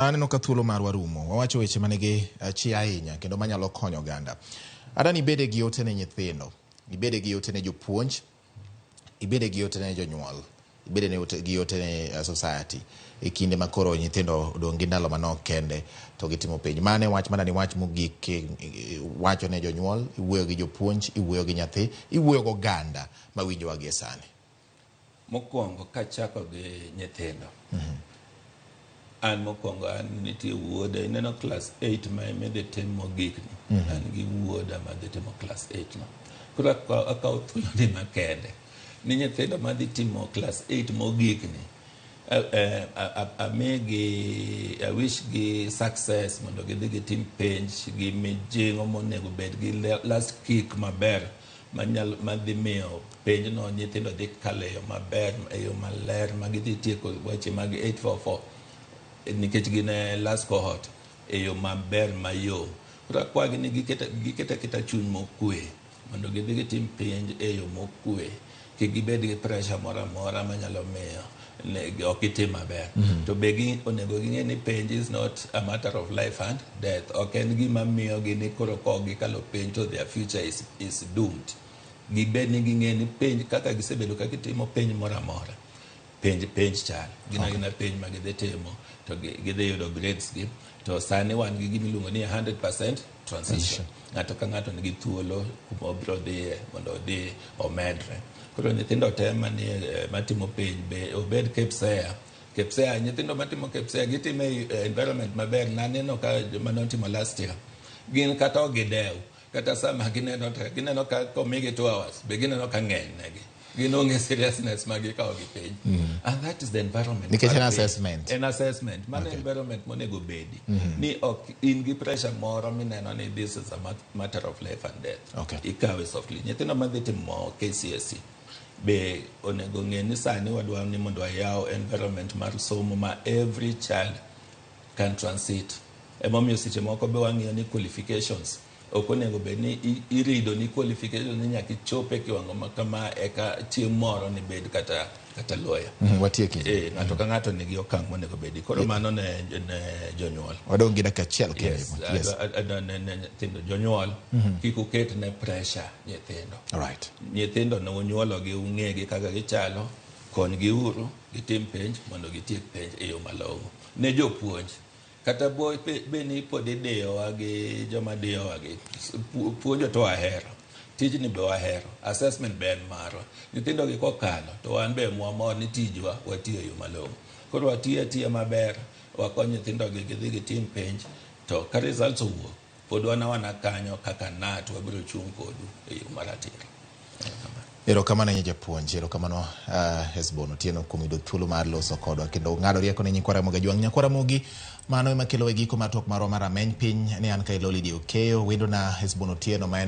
Aneno ka thuolo marwa rumo. Wawacho weche manigi chia ahinya kendo manyalo konyo oganda. Adani ibede gi ote ne nyithindo, ibede gi ote ne jopuonj, ibede gi ote ne jonyuol, ibede ne ote, gi ote ne society e kinde ma koro nyithindo odong' gi ndalo manok kende to gitimo penj. Mane wach mana ni wach mogik wacho ne jonyuol, iwuoyo gi jopuonj, iwuoyo gi nyathi, iwuoyo gi oganda mawinjowa gie sani. Mokwongo kachako gi nyithindo. An mokwongo an nitie wuoda, ineno class 8 ma midhi tim mogik ni. An gi wuoda madhi timo class 8 no. Koro akawo thuoloni makende ni nyithindo madhi timo class 8 mogik ni amigi a wish gi success mondo gidhi gitim penj gi mijing'o monego bed gi last kick maber manyalo madhi miyo penjno nyithindo dhi kalo e yo maber, e yo maler ma gidhi tieko weche mag 844 nikech gin e last cohort e yo maber mayom. Koro akwagi ni giket aketa chuny mokwe mondo gidhi gitim penj e yo mokwe, kik gibed gi pressure moro amora manyalo miyo ok gitim maber. To be onego ging'e ni penj is not a matter of life and death. Ok en gima miyo gi ni koro kok gikalo penj to their future is doomed. Gibed ni ging'e ni penj kaka gisebedo ka gitimo penj moro amora, penj chal gin agina penj ma gidhi timo to gidhi yudo grades gi. To sani wan gi gima iluongo ni 100% transition. Ng'ato ka ng'ato nigi thuolo kuma obiro dhiye mondo odhi omedre. Koro nyithindo te manie matimo penj be obed KPSEA. KPSEA, nyithindo matimo KPSEA gitimo e environment maber. Naneno ka joma notimo last year gin kata ok gidew kata sama gineno to gineno ka komigi 2 hours be gineno ka ng'eny negi. Gin onge seriousness ma gikawo gi piny. And that is the environment Nikech en mar piny. Assessment. En assessment. Mano environment monego bedi. Ni ok in gi pressure moro mineno ni this is a matter of life and death. Ikawe softly. Nyithindo madhi timo KCSE be onego ng'e ni sani wadwaro ni mondo wayaw environment mar somo ma every child can transit. Emomiyo seche moko be wang'iyo ni qualifications ok onego bed ni irido ni qualification ni nyaka ichop e kiwango ma kama eka chieng' moro ni bed kata lawyer. Watieki. Ng'ato ka ng'ato nigi okang' monego bedi. Koro mano ne jonyuol. Wadong' gi dakika achiel kende. Yes, ne nyithindo, jonyuol kik uket ne pressure nyithindo. Nyithindo ne unyuologi, ung'egi kaka gichalo, konygi uru gitim penj mondo gitiek penj e yo malong'o. Ne jopuonj, kata be ni pod idiyowa gi joma diyowa gi, puonjo to wahero, tijni be wahero, assessment be en marwa. Nyithindo gi kokalo to wan be mwamor ni tijwa watiyo e yo malong'o. Koro watiyo atiya maber, wakony nyithindo gi gidhi gitim penj, to ka results owuok, pod wan awana kanyo kaka KNUT wabiro chung' kodu e yo maratiro. Erokamano ahinya japuonj, erokamano Hesbon Otieno kuom yudo thuolo mar loso kodwa kendo ng'ado rieko ne nyikwa Ramogi Ajwang'. Nyakwa Ramogi, mano ema kelo e giko mar twak marwa mar rameny piny ne an ka Lolidi Okeyo, wendona Hesbon Otieno ma en